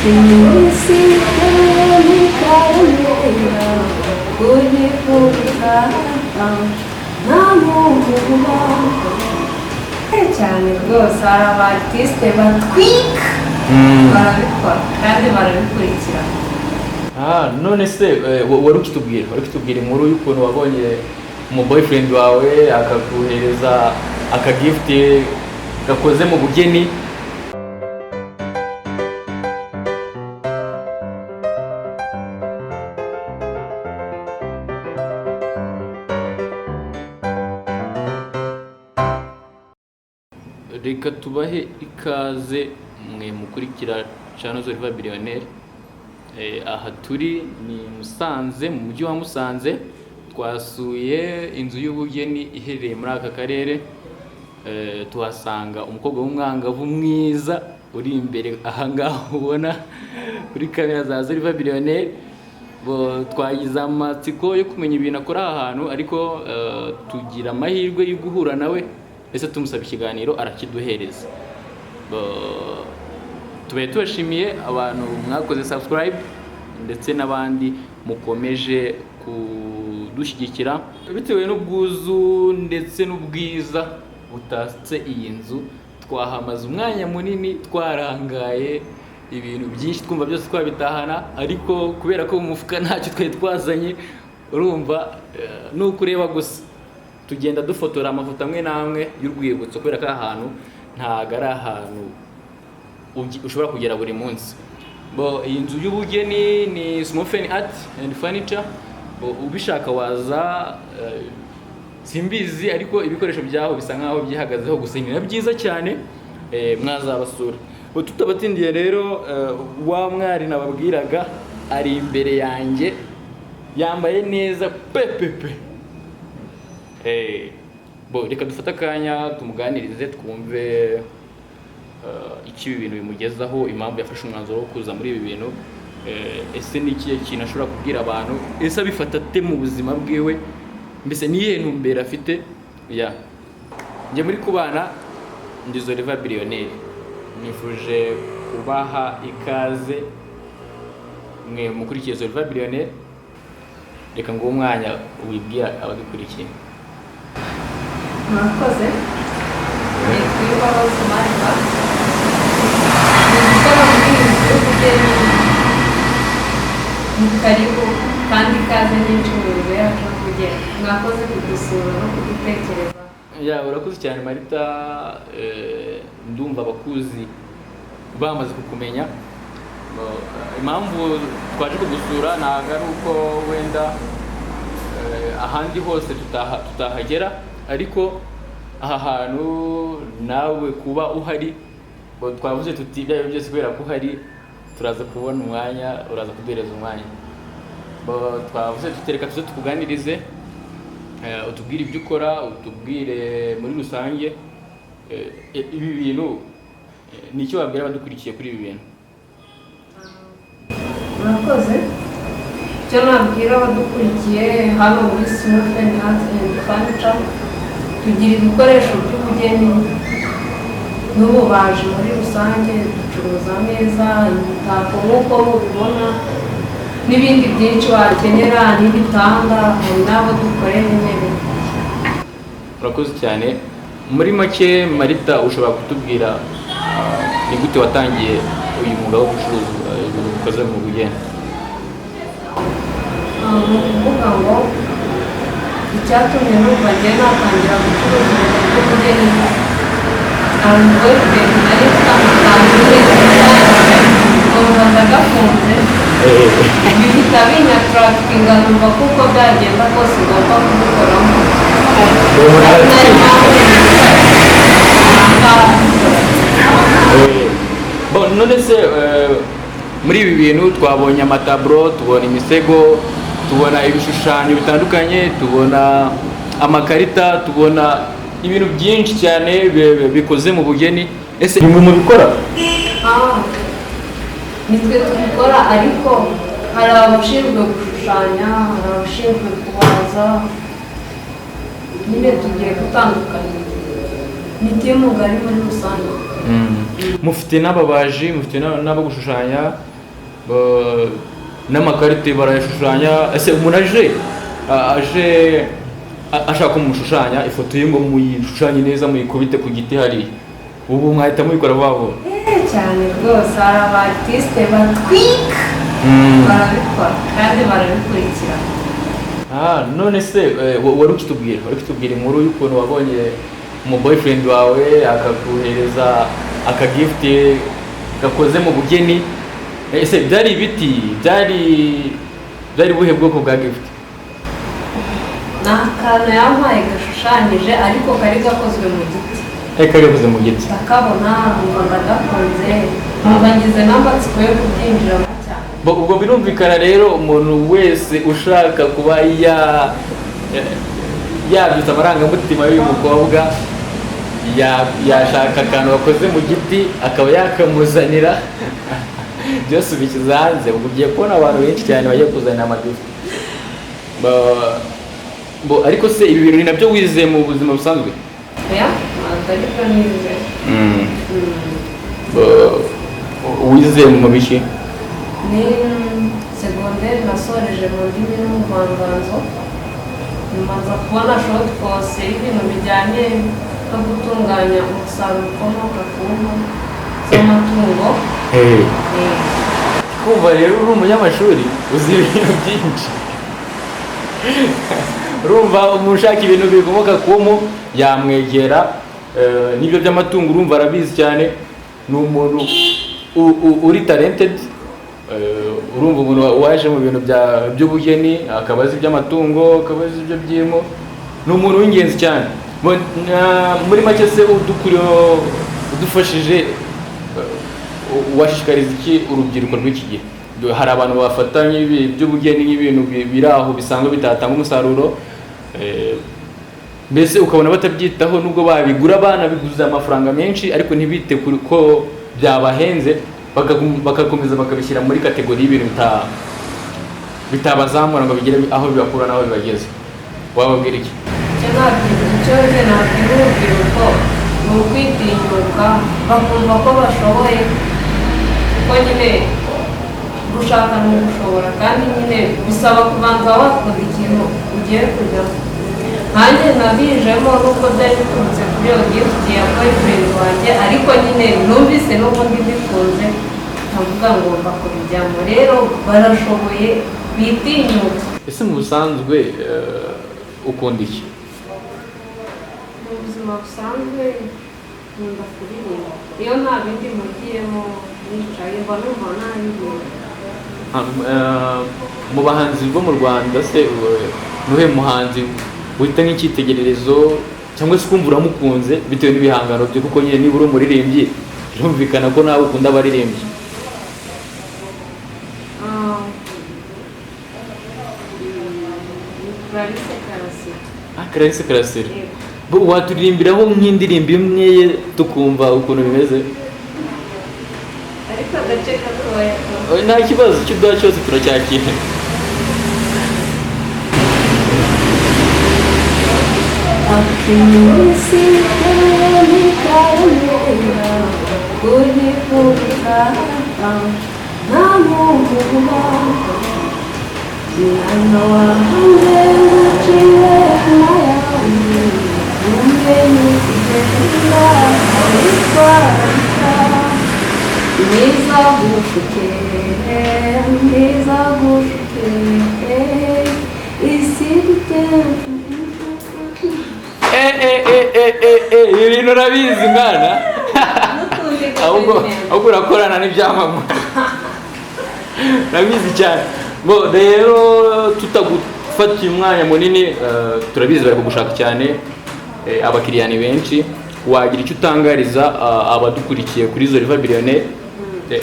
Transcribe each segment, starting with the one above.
Iminsi ntikaremera kuyivuga nta muntu cyane rwose. Hari aba artiste batwika, barabikora kandi barabikurikira. Ah, none se wari ukitubwira inkuru y'ukuntu wabonye umu boyfriend wawe akaguhereza aka gift gakoze mu bugeni. Reka tubahe ikaze mwe mukurikira channel Zoriva Billionaire. Aha turi ni Musanze, mu mujyi wa Musanze. Twasuye inzu y'ubugeni iherereye muri aka karere. Tuhasanga umukobwa w'umwangavu mwiza uri imbere aha ngaha ubona kuri kamera za Zoriva Billionaire. Bo twagize amatsiko yo kumenya ibintu akora aha hantu, ariko tugira amahirwe yo guhura nawe, ndetse tumusaba ikiganiro arakiduhereza. Tubaye tubashimiye abantu mwakoze subscribe ndetse n'abandi mukomeje kudushyigikira. Bitewe n'ubwuzu ndetse n'ubwiza butatse iyi nzu, twahamaze umwanya munini twarangaye ibintu byinshi, twumva byose twabitahana, ariko kubera ko mu mufuka ntacyo twari twazanye, urumva ni ukureba gusa. Tugenda dufotora amafoto amwe n'amwe y'urwibutso, kubera ko aha hantu ntabwo ari ahantu ushobora kugera buri munsi. Bo iyi nzu y'ubugeni ni Smofen Art and Furniture. Bo ubishaka waza, simbizi, ariko ibikoresho byaho bisa nkaho byihagazeho gusa, ni na byiza cyane, mwazabasura. Bo tutabatindiye rero, wa mwari nababwiraga ari imbere yanjye, yambaye neza pepepe. Bo reka dufate akanya tumuganirize, twumve icyo ibi bintu bimugezaho, impamvu yafashe umwanzuro wo kuza muri ibi bintu, ese ni ikihe kintu ashobora kubwira abantu, ese abifata ate mu buzima bwiwe, mbese ni iyihe ntumbero afite. Ya njye muri kubana ndi Zoriva Billionaire, nifuje kubaha ikaze mwe mukurikiye Zoriva Billionaire. Reka nguhe umwanya wibwira abadukurikiye. Murakoze. Nitwa Imbabazi Marita, ni gukora muri iyi nzu y'ubugeni. Ni karibu kandi ikaze nyinshi mu nzu yacu y'ubugeni. Mwakoze kudusura no kudutekereza. Ya, urakoze cyane Marita. Ndumva abakuzi bamaze kukumenya. Impamvu twaje kugusura ntabwo ari uko wenda ahandi hose tutahagera, ariko aha hantu nawe kuba uhari, bo twavuze tuti ibyo ari byo byose kubera ko uhari turaza kubona umwanya, uraza kuduhereza umwanya. Bo twavuze tuti reka tuze tukuganirize, utubwire ibyo ukora, utubwire muri rusange ibi bintu, ni icyo wabwira abadukurikiye kuri ibi bintu. Murakoze. Icyo nabwira abadukurikiye hano muri Smofen Art and Furniture, tugira ibikoresho by'ubugeni n'ububaji muri rusange. Ducuruza ameza, imitako nk'uko mubibona, n'ibindi byinshi wakenera, n'ibitanda, hari n'abo dukorera intebe. Urakoze cyane. Muri make Marita, ushobora kutubwira ni gute watangiye uyu mwuga wo gucuruza ibintu bikoze mu bugeni? Ni ukuvuga ngo icyatumye numva ngiye natangira gucuruza ibintu by'ubugeni, hari umuboyfriend nari mfite amakanzu numva ndagakunze, bihita binyattractinga, numva ko uko byagenda kose ngomba kubikoramo. Ari nayo mpamvu ahangaha. Bon, none se muri ibi bintu twabonye amataburo, tubona imisego, tubona ibishushanyo bitandukanye, tubona amakarita, tubona ibintu byinshi cyane bikoze mu bugeni. Ese ni mwe mubikora? Ah, nitwe tubikora, ariko hari abashinzwe gushushanya, hari abashinzwe kubaza, nyine tugiye gutandukanye, ni team ngari muri rusange. Mufite n'ababaji, mufite n'abo gushushanya, n'amakarite barayashushanya. Ese umuntu aje ashaka ko mushushanya ifoto ye ngo muyishushanye neza, muyikubite ku giti hariya, ubu mwahita mubikora vuba vuba? Cyane rwose, hari aba artiste batwika, barabikora kandi barabikurikira. Ah, none se wari ukitubwira inkuru y'ukuntu wabonye umu boyfriend wawe akaguhereza aka gift gakoze mu bugeni. Ese byari ibiti, byari buhe bwoko bwa gift? Ni akantu yampaye gashushanyije, ariko kari gakozwe mu giti. Kari gakoze mu giti. Ndakabona, numva ndagakunze, numva ngize n'amatsiko yo kubyinjiramo cyane. Ubwo birumvikana rero, umuntu wese ushaka kuba yabyutsa amarangamutima y'uyu mukobwa, yashaka akantu gakoze mu giti akaba yakamuzanira, byose ubishyize hanze. Ubwo ugiye kubona abantu benshi cyane bagiye kuzanira ama gift. Ariko se ibi bintu ni nabyo wize mu buzima busanzwe? Oya, ntabwo aribyo nize. Wize mu biki? Ni segonderi nasoreje mu ndimi n'ubuvanganzo, nyuma nza kubona short course y'ibintu bijyanye no gutunganya umusaruro ukomoka ku nka z'amatungo. Kumva rero uri umunyamashuri, uzi ibintu byinshi. Urumva umuntu ushaka ibintu bikomoka ku mpu yamwegera, n'ibyo by'amatungo urumva arabizi cyane. Ni umuntu uri talented. Urumva umuntu waje mu bintu by'ubugeni, akaba azi iby'amatungo, akaba azi ibyo by'impu, ni umuntu w'ingenzi cyane. Muri make se, udufashije, washishikariza iki urubyiruko rw'iki gihe? Hari abantu bafata nk'ibi by'ubugeni nk'ibintu biri aho bisanzwe bitatanga umusaruro, mbese ukabona batabyitaho nubwo babigura banabiguze amafaranga menshi, ariko ntibite kuri ko byabahenze, bagakomeza bakabishyira muri category y'ibintu bitabazamura ngo bigere aho bibakura n'aho bibageze. Wababwira iki? Icyo njye nabwira urubyiruko ni ukwitinyuka, bakumva ko bashoboye, kuko nyine gushaka ni ugushobora, kandi nyine bisaba kubanza wakunda ikintu ugiye kujyamo. Nkanjye nabijemo nubwo byari biturutse kuri iyo gift ya boyfriend wanjye, ariko nyine numvise n'ubundi mbikunze, nkavuga ngomba kubijyamo. Rero barashoboye, bitinyuke. Ese mu busanzwe ukunda iki? Mu buzima busanzwe nkunda kuririmba. Iyo nta bindi mpugiyemo, nicaye, mba numva naririmba. Mu bahanzi bo mu Rwanda se, nuhe muhanzi wita nk'icyitegererezo, cyangwa se ukumva uramukunze bitewe n'ibihangano bye? Kuko nyine niba uri umuririmbyi, birumvikana ko nawe ukunda abaririmbyi. Ni Clarisse Karasira. Ah, Clarisse Karasira. Yego. Bo waturirimbiraho nk'indirimbo imwe ye tukumva ukuntu bimeze? Ariko agace gatoya. Nta kibazo, icyo uduha cyose turacyakira. Iminsi ntikaremera kuyivuga nta muntu, mwana wanjye, nguciye amayange, umenye kugenda witwararika, mwiza gushuke, mwiza gushuke isi dutera. Eh, ibintu urabizi mwana. N'utundi. Ahubwo urakorana n'ibyamamare, urabizi cyane. Bo rero tutagufatiye umwanya munini, turabizi bari kugushaka cyane, abakiriya ni benshi. Wagira icyo utangariza abadukurikiye kuri Zoriva Billionaire,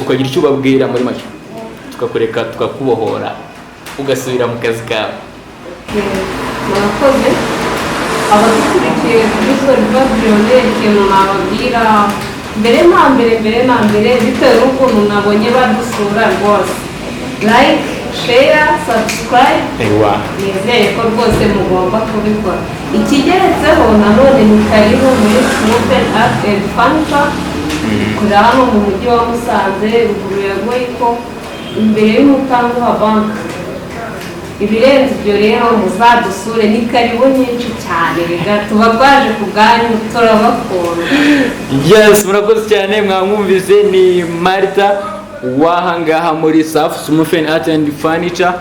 ukagira icyo ubabwira muri make, tukakureka tukakubohora ugasubira mu kazi kawe. Murakoze abadukurikiye kuri Zoriva Billionaire. Ikintu nababwira mbere na mbere, bitewe n'ukuntu nabonye badusura rwose, like, share, subscribe. Ewa. Nizere ko rwose mugomba kubikora. Ikigeretseho nanone ni karibu muri Smopen Art and Furniture. Dukorera hano mu mujyi wa Musanze, ruguru ya Goyiko, imbere y'Umutanguha Bank. Ibirenze ibyo rero, muzadusure, ni karibu nyinshi cyane. Rega tuba twaje ku bwanyu, turabakunda. Yes, murakoze cyane. Mwamwumvise, ni Marita wahangaha muri Safi Sumufen Art and Furniture.